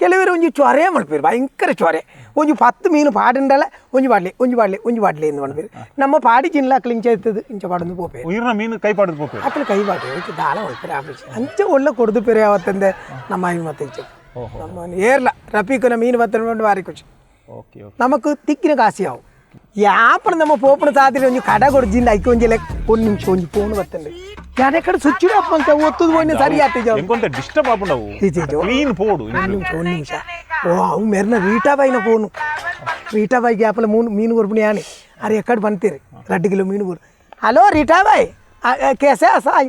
ಕೆಲವರು ಒಂಜಿ ಚೊರೆ ಮಲ್ಪೇರು, ಭಯಂಕರ ಚೊರೆ. ಒಂಜಿ 10 ಮೀನು ಪಾಡುಂಡಲ ಒಂಜಿ ಪಾಡ್ಲೆ ಒಂಜಿ ಪಾಡ್ಲೆ ಒಂಜಿ ಪಾಡ್ಲೆ ಎಂದು ಪನ್ಪೇರು. ನಮ್ಮ ಪಾಡಿ ಜಿನ್ಲ ಅಕ್ಲು ಇಂಚ ಇತ್ತದು ಇಂಚ ಪಾಡೊಂದು ಪೋಪೇರು. ಉಯಿರ್ನ ಮೀನು ಕೈ ಪಾಡುದು ಪೋಪೇರು. ಅಕ್ಲು ಕೈ ಪಾಡು ಇಂಚ ದಾಲ ಮಲ್ಪೇರು ಆಪುಜಿ. ಅಂಚ ಒಳ್ಳೆ ಕೊಡ್ದು ಪೆರೆ ಯಾವತ್ತಂದೆ ನಮ್ಮ ಆಯಿ ಮತ್ತೆ ಇಂಚ ನಮ್ಮ ಏರ್ಲ ರಫೀಕನ ಮೀನು ಬತ್ತನ ಬಾರಿ ಖುಷಿ. Okay okay. ನಮಕ್ ತಿಕ್ಕಿನ ಕಾಸಿ ಆವು. ಯಾಪಣ ನಮ್ಮ ಪೋಪನ ಸಾದಿರಿ ಒಂಜಿ ಕಡ ಕೊಡ್ಜಿಂದ ಐಕ್ ಒಂಜಿ ಲೆಕ್ಕ ಒಂದು ನಿಮಿಷ ಒಂಜಿ ಫೋನ್ ಬತ್ತಂಡೆ ಯಾನೆ ಕಡೆ ಸ್ವಿಚ್ ಆಫ್ ಅಂತ ಒತ್ತುದು ಒಂಜಿ ಸರಿ ಆತಿ ಜಾವ್. ಎಂಕೊಂತ ಡಿಸ್ಟರ್ಬ್ ಆಪುಂಡವು. ಇಜ್ಜಿ, ಇಜ್ಜಿ. ಕ್ಲೀನ್ ಪೋಡು. ಒಂದು ನಿಮಿಷ ಒಂದು ನಿಮಿಷ. ಓ ಅವು ಮೆರ್ನ ರೀಟಾ ಬಾಯಿನ ಫೋನು. ರೀಟಾ ಬಾಯಿ ಗ್ಯಾಪಲ ಮೂನು ಮೀನು ಕೊರ್ಪುಣಿ ಯಾನೆ ಅರೆ ಎಕ್ಕಡೆ ಬಂತೀರಿ 2 ಕಿಲೋ ಮೀನು ಕೊರು. ಹಲೋ ರೀಟಾ ಬಾಯ್, केसे आसा?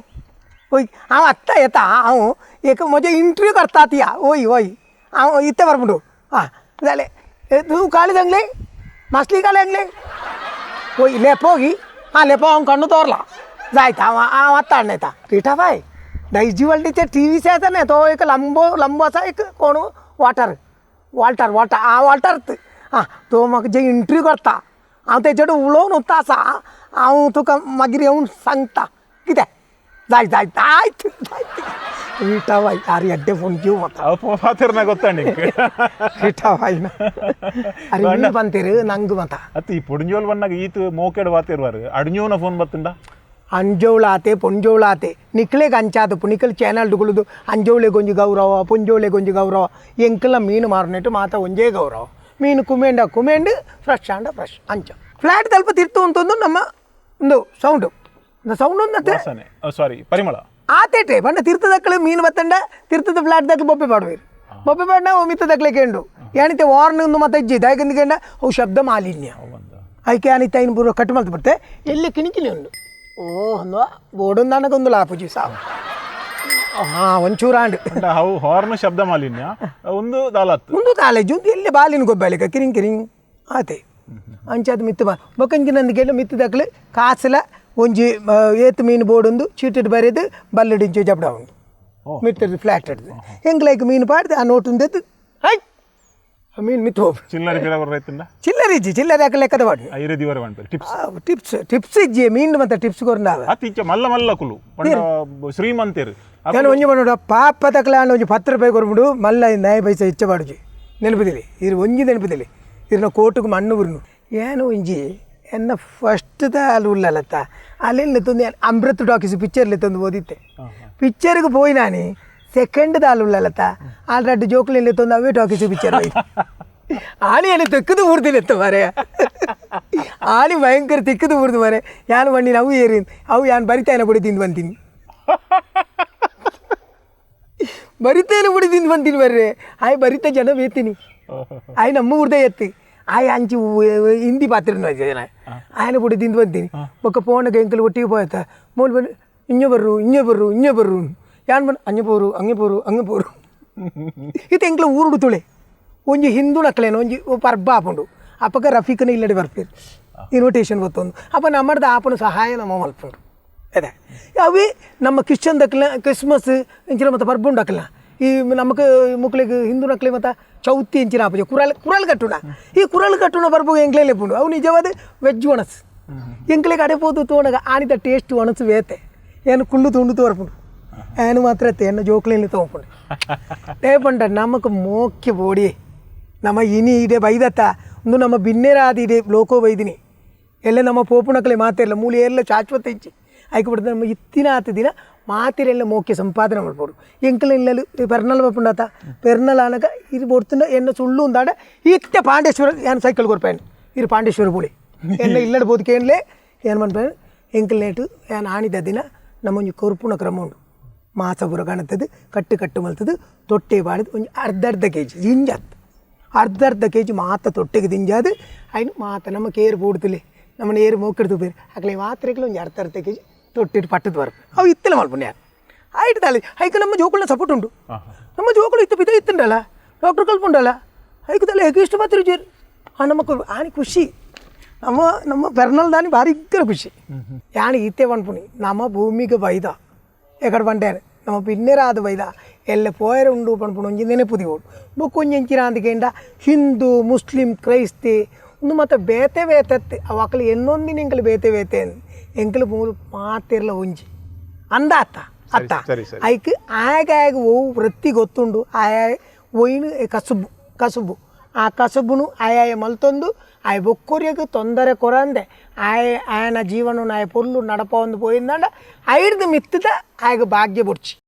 ओय हांव आत्तां येता. हांव एक म्हजें इंटरव्यू करता ती. ओय ओय हांव इत्तें बरें आं जालें. तूं काळी सांगले मासली काळी सांगले ओय लेपो गी. आं लेपो हांव कण्णू दवरला जायत. हांव हांव आत्तां हाडून येता. रिटा बाय दायजी वल्डीचे टी वी आसा न्ही तो एक लांबो लांबो आसा एक कोण water Walter Walter आं वॉल्टर आं तो म्हाका जे इंटरव्यू करता हांव तेजे कडेन उलोवन उरता आसा. हांव तुका मागीर येवन सांगता कितें जाय जाय जायत जायत. रिटा बाय आरे एड्डे फोन घेव म्हाका. ಅವು ಪಾತೆರ್ನ ಗೊತ್ತಂడి. ರಿಟಾ ಬಾಯ್ನ ಅರೆ ಮೀನು ಬಂತೀರು ನಂಗೆ ಮತ. ಅತ್ತ ಈ ಪೊಡಿಂಜೋಲ್ ಬನ್ನಾಗ ಈತ ಮೋಕೆಡ್ ವಾತಿರ್ವಾರು ಅಡ್ಜೋನ ಫೋನ್ ಬತ್ತುಂಡ. ಅಂಜೋಳಾತೆ ಪೊಂಜೋಳಾತೆ ನಿಕ್ಲೆಗ್ ಅಂಚಾದಪ್ಪು ನಿಕಲ್ ಚಾನಲ್ ಡುಗುಳುದು ಅಂಜೋಳೆಗ್ ಒಂಜಿ ಗೌರವ ಪೊಂಜೋಳೆಗ್ ಒಂಜಿ ಗೌರವ. ಎಂಕಲ ಮೀನು ಮಾರುನೆಟ್ಟು ಮಾತ ಒಂಜೇ ಗೌರವ. ಮೀನು ಕುಮೇಂಡ ಕುಮೇಂಡು ಫ್ರೆಶ್ ಆಂಡ ಫ್ರೆಶ್ ಅಂಚ ಫ್ಲಾಟ್ ತಲ್ಪ ತಿರ್ತು ಅಂತಂದು ನಮ್ಮ ಒಂದು ಸೌಂಡು ಸೌಂಡ್ ಒಂದತ್ತೆ. ವಾಸನೆ, ಸಾರಿ, ಪರಿಮಳ. ಆತೇಟೆ ಬಣ್ಣ ತಿರ್ತದಕ್ಕಳು ಮೀನು ಬತ್ತಂಡ ತಿರ್ತದ ಫ್ಲಾಟ್ ದಕ್ಕಲು ಬೊಬ್ಬೆ ಪಾಡುವೇರು. ಬೊಬ್ಬೆ ಪಾಡ್ನ ಅವು ಮಿತ್ತ ದಕ್ಲೆ ಕೇಂಡು ಯಾನಿತೆ ವಾರ್ನ್ ಒಂದು ಮತ್ತೆ ಇಜ್ಜಿ ದಾಯಕಂದು ಕೇಂಡ ಅವು ಶಬ್ದ ಮಾಲಿನ್ಯ. ಐಕೆ ಯಾನಿತ್ತೆ ಐನು ಪೂರ ಕಟ್ಟು ಮಲ್ತು ಬಿಡ್ತೆ ಎಲ್ಲಿ ಕಿಣಿಕಿಣಿ ಉಂಡು. ಓ ಒಂದು ಬೋರ್ಡೊಂದು ಒಂದು ಲಾಪುಜಿ ಸಾವು ಹಾಂ ಒಂಚೂರು ಆಂಡು. ಅಂಡ ಅವು ಹಾರ್ನ್ ಶಬ್ದ ಮಾಲಿನ್ಯ ಒಂದು ದಾಲತ್. ಒಂದು ಕಾಲೇಜು ಒಂದು ಎಲ್ಲಿ ಬಾಲಿನ ಗೊಬ್ಬಾಲಿಕ ಕಿರಿಂಗ್ ಕಿರಿಂಗ್ ಆತೆ ಅಂಚಾದ ಮಿತ್ತು ಬಾ ಬೊಕ್ಕಂಕಿ ನಂದು ಕೇಂಡ ಮಿತ್ತು ದಕ್ಲು ಕಾಸುಲ ಒಂಜಿ ಏತ್ ಮೀನು ಬೋರ್ಡೊಂದು ಚೀಟಿಡ್ ಬರೆದು ಬಲ್ಲಡಿಂಚು ಜಬಡ ಉಂಡು ಮಿತ್ತದ ಫ್ಲಾಟ್ ಹಿಡ್ದು ಎಂಗ್ಲೈಕ್ ಮೀನು ಪಾಡ್ದು ಆ ನೋಟ್ ಉಂದೆದ್ದು ಹೈ ಮೀನು ಮಿತ್ತು ಹೋಗು. ಚಿಲ್ಲರೆ ಪಿರ ರೈತಂಡ. ಚಿಲ್ಲರೆ ಇಜ್ಜಿ ಚಿಲ್ಲರೆ ಹಾಕಿ ಲೆಕ್ಕದ ಪಾಡು. ಐರೆ ದಿವರ ಪನ್ಪೇರು tips. Tips tips ಇಜ್ಜಿ ಮೀನು ಮತ್ತೆ ಟಿಪ್ಸ್ ಕೊರಂಡಾವ. ಅತ್ತ ಇಂಚ ಮಲ್ಲ ಮಲ್ಲ ಕುಲು ಪಂಡ ಶ್ರೀಮಂತೇರು. ನಾನು ಒಂಜಿ ಪನ್ನುಡ ಪಾಪ ತಕಲ ಆಂಡ ಒಂಜಿ 10 ರೂಪಾಯಿ ಕೊರ್ಬಿಡು ಮಲ್ಲ ನಾಯಿ ಪೈಸೆ ಹೆಚ್ಚ ಪಾಡುಜಿ ನೆನಪುದಿಲಿ ಇರು ಒಂಜಿ ನೆನಪುದಿಲಿ ಇರ್ನ ಕೋಟುకు ಮಣ್ಣು ಬುರುನು ಏನು ಒಂಜಿ ಎನ್ನ ಫಸ್ಟ್ ದಾಲ್ ಉಲ್ಲಲತ್ತ ಅಲ್ಲಿ ತಂದು ಅಮೃತ್ ಟಾಕೀಸ್ ಪಿಕ್ಚರ್ಲಿ ತಂದು ಓದಿತ್ತೆ ಪಿಕ್ಚರ್ಗೆ ಪೋಯಿ ನಾನಿ ಸೆಕೆಂಡ್ ದಾಲ್ ಉಲ್ಲಲತ್ತ ಆಲ್ರೆಡಿ ಜೋಕ್ಲಿ ತಂದು ಅವೇ ಟಾಕೀಸ್ ಪಿಕ್ಚರ್ ಆಣಿ ಎಲ್ಲಿ ತೆಕ್ಕದು ಊರ್ದಿಲ್ಲ ಮಾರೆ ಆಣಿ ಭಯಂಕರ ತಿಕ್ಕದು ಊರ್ದು ಮಾರೆ ಯಾನು ಬಣ್ಣಿನ ಅವು ಏರಿ ಅವು ಯಾನು ಬರಿತಾಯನ ಪುಡಿ ತಿಂದು ಬಂತೀನಿ ಬರಿತೇನೆ ಪುಡಿ ತಿಂದು ಬಂತೀನಿ ಬರ್ರೆ ಆಯ್ ಬರಿತ ಜನ ಬೇತೀನಿ ಆಯ್ ನಮ್ಮ ಊರ್ದೇ ಎತ್ತಿ ಆಯ್ ಅಂಚಿ ಹಿಂದಿ ಪಾತ್ರ ಜನ ಆಯನ ಪುಡಿ ತಿಂದು ಬಂತೀನಿ ಬೊಕ್ಕ ಪೋಣಗ ಎಂಕಲ್ ಒಟ್ಟಿಗೆ ಪೋಯ್ತ ಮೂಲು ಬನ್ನಿ ಇಂಜ ಬರ್ರು ಇಂಜ ಬರ್ರು ಇಂಜ ಬರ್ರು ಯಾನ್ ಬನ್ ಅಂಜ ಪೋರು ಅಂಗೆ ಪೋರು ಅಂಗೆ ಪೋರು ಇದು ಎಂಕ್ಲ ಊರುಡು ತುಳೆ ಒಂಜಿ ಹಿಂದೂ ನಕ್ಲೇನು ಒಂಜಿ ಪರ್ಬ ಆಪುಂಡು ಅಪ್ಪಗ ರಫೀಕನ ಇಲ್ಲಡೆ ಬರ್ಪೇರು ಇನ್ವಿಟೇಷನ್ ಗೊತ್ತೊಂದು ಅಪ್ಪ ನಮ್ಮಡ್ದ ಆಪನ ಸಹಾಯ ನಮ್ಮ ಮಲ್ಪುಂಡು ಅದೇ ಅವೇ ನಮ್ಮ ಕ್ರಿಶ್ಚಿಯನ್ ದಕ್ಲ ಕ್ರಿಸ್ಮಸ್ ಇಂಚಿನ ಮತ್ತು ಪರ್ಬ ಉಂಡಕ್ಲ ಈ ನಮಕ್ ಮುಕ್ಳಿಗೆ ಹಿಂದೂ ನಕ್ಲೆ ಮತ್ತು ಚೌತಿ ಇಂಚಿನ ಆಪುಜ ಕುರಲ್ ಕುರಲ್ ಕಟ್ಟುಣ ಈ ಕುರಲ್ ಕಟ್ಟುಣ ಪರ್ಬ ಎಂಕ್ಲೇ ಲೆಪ್ಪುಂಡು ಅವು ನಿಜವಾದ ವೆಜ್ ಒಣಸ್ ಎಂಕ್ಲೆ ಕಡೆ ಪೋದು ತೋಣಗ ಆನಿದ ಟೇಸ್ಟ್ ಒಣಸು ಬೇತೆ ಏನು ಕುಳ್ಳು ತುಂಡು ತೋರ್ಪುಂಡು ಏನು ಮಾತ್ರ ಎನ್ನ ಜೋಕ್ಲೆಯಲ್ಲಿ ತೋಪುಂಡು ಏಪಂಡ ನಮಕ್ ಮೋಕ್ಯ ಬೋಡಿ ನಮ್ಮ ಇನಿ ಇಡೆ ಬೈದತ್ತ ಒಂದು ನಮ್ಮ ಬಿನ್ನೆರಾದ ಇಡೆ ಲೋಕೋ ಬೈದಿನಿ ಎಲ್ಲ ನಮ್ಮ ಪೋಪುಣಕಲೆ ಮಾತಿರಲ್ಲ ಮೂಲೆ ಎಲ್ಲ ಶಾಶ್ವತ ಇಚ್ಚಿ ಐಕೆ ಬಿಡ್ದು ನಮ್ಮ ಇತ್ತಿನ ಆತ ದಿನ ಮಾತಿರೆಲ್ಲ ಮೋಕ್ಯ ಸಂಪಾದನೆ ಮಾಡ್ಬೋದು ಎಂಕಲ ಇಲ್ಲಲು ಪೆರ್ನಲ್ ಬಪ್ಪುಂಡಾತ ಪೆರ್ನಲ್ ಆನಗ ಇದು ಬೊಡ್ತುಂಡ ಎನ್ನ ಸುಳ್ಳು ಉಂದಾಡ ಇತ್ತೆ ಪಾಂಡೇಶ್ವರ ಏನು ಸೈಕಲ್ ಕೊರ್ಪೇನು ಇರು ಪಾಂಡೇಶ್ವರ ಪುಳಿ ಎನ್ನ ಇಲ್ಲಡ ಬೋದ್ಕೇನ್ಲೇ ಏನು ಮನ್ಪೇನು ಎಂಕಲ್ ನೇಟು ಏನು ಆಣಿದ ದಿನ ನಮ್ಮೊಂಜಿ ಕೊರ್ಪುಣ ಕ್ರಮ ಉಂಡು ಮಾಸ ಪೂರ ಕಾಣುತ್ತದೆ ಕಟ್ಟು ಕಟ್ಟು ಮಲ್ತದ್ದು ತೊಟ್ಟೆ ಬಾಡಿದು ಒಂಜಿ ಅರ್ಧ ಅರ್ಧ ಕೆ ಜಿ ಜಿಂಜಾತ್ ಅರ್ಧ ಅರ್ಧ ಕೆ ಜಿ ಮಾತ ತೊಟ್ಟೆಗೆ ದಿಂಜಾದು ಐನು ಮಾತ ನಮ್ಮ ಕೇರು ಪೂಡ್ತಿಲೆ ನಮ್ಮ ಏರು ಮೋಕೆಡ್ದು ಬೇರೆ ಅಕ್ಲೆ ಮಾತ್ರೆಗಳು ಒಂಜಿ ಅರ್ಧ ಅರ್ಧ ಕೆ ಜಿ ತೊಟ್ಟಿಟ್ಟು ಪಟ್ಟದ ಬರ್ಪು ಅವು ಇತ್ತಲ ಮಲ್ಪುನ ಯಾರು ಆಯ್ತು ತಾಳಿ ಐಕ ನಮ್ಮ ಜೋಕುಳನ್ನ ಸಪೋರ್ಟ್ ಉಂಟು ನಮ್ಮ ಜೋಕುಳು ಇತ್ತು ಪಿತ ಇತ್ತುಂಡಲ್ಲ ಡಾಕ್ಟರ್ ಕಲ್ಪುಂಡಲ್ಲ ಐಕ ತಲೆ ಹೇಗೆ ಇಷ್ಟು ಮಾತ್ರ ಜೇರು ಆ ನಮ್ಮ ಆನಿ ಖುಷಿ ನಮ್ಮ ನಮ್ಮ ಪೆರ್ನಲ್ ದಾನಿ ಭಾರಿ ಖುಷಿ ಯಾನಿ ಈತೆ ಪನ್ಪುನಿ ನಮ್ಮ ಭೂಮಿಗೆ ಬೈದ ಎಕಡೆ ಬಂಟೇನೆ ನಮ್ಮ ಬಿನ್ನೆರಾದ ಬೈದ ಎಲ್ಲ ಪೋಯರೆ ಉಂಡು ಪನ್ಪುಣ ಒಂಜಿ ನೆನಪು ದಿವೋಡು ಬೊಕ್ಕ ಒಂಜಿ ಎಂಚಿನ ಅಂದಕೇಂಡ ಹಿಂದೂ ಮುಸ್ಲಿಂ ಕ್ರೈಸ್ತಿ ಒಂದು ಮತ್ತು ಬೇತೆ ಬೇತೆ ಅವು ಅಕಲು ಎನ್ನೊಂದಿನ ಎಂಕಲು ಬೇತೆ ಬೇತೆ ಎಂಕಲು ಮೂಲು ಮಾತಿರ್ಲ ಒಂಜಿ ಅಂದ ಅತ್ತ ಅತ್ತ ಸರಿ, ಸರಿ. ಐಕ್ ಆಗ ಆಗ ಓವು ವೃತ್ತಿ ಗೊತ್ತುಂಡು ಆಯಾ ಒಯ್ನು ಕಸುಬು ಕಸುಬು ಆ ಕಸುಬುನು ಆಯಾಯ ಮಲ್ತೊಂದು ಆಯ ಬೊಕ್ಕೊರಿಯಗ್ ತೊಂದರೆ ಕೊರಂದೆ ಆಯ ಆಯನ ಜೀವನ ಆಯ ಪೊರ್ಲು ನಡಪವೊಂದು ಪೋಯಿಂದಾಂಡ ಐರ್ದ್ ಮಿತ್ತದ ಆಯಗ್ ಭಾಗ್ಯ ಬೊಡ್ಚಿ.